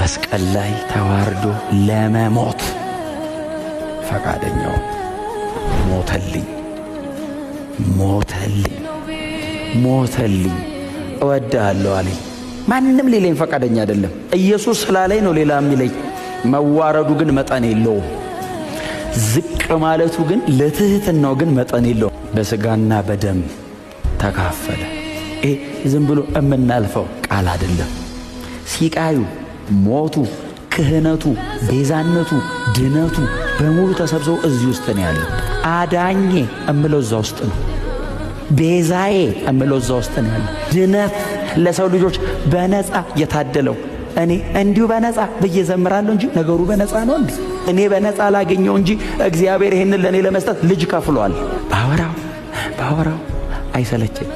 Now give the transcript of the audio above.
መስቀል ላይ ተዋርዶ ለመሞት ፈቃደኛው ሞተልኝ፣ ሞተልኝ፣ ሞተልኝ። እወድሃለሁ አለኝ። ማንም ሌለኝ ፈቃደኛ አይደለም። ኢየሱስ ስላለኝ ነው ሌላ የሚለኝ። መዋረዱ ግን መጠን የለውም። ዝቅ ማለቱ ግን፣ ለትህትናው ግን መጠን የለውም። በስጋና በደም ተካፈለ። ይሄ ዝም ብሎ የምናልፈው ቃል አይደለም። ሲቃዩ፣ ሞቱ፣ ክህነቱ፣ ቤዛነቱ፣ ድነቱ በሙሉ ተሰብስበው እዚህ ውስጥ ነው ያለው። አዳኜ እምለው እዛ ውስጥ ነው። ቤዛዬ እምለው እዛ ውስጥ ነው ያለው። ድነት ለሰው ልጆች በነፃ የታደለው፣ እኔ እንዲሁ በነፃ ብዬ ዘምራለሁ እንጂ ነገሩ በነፃ ነው እንዴ? እኔ በነፃ ላገኘው እንጂ እግዚአብሔር ይህንን ለእኔ ለመስጠት ልጅ ከፍሏል። ባወራው ባወራው አይሰለችም።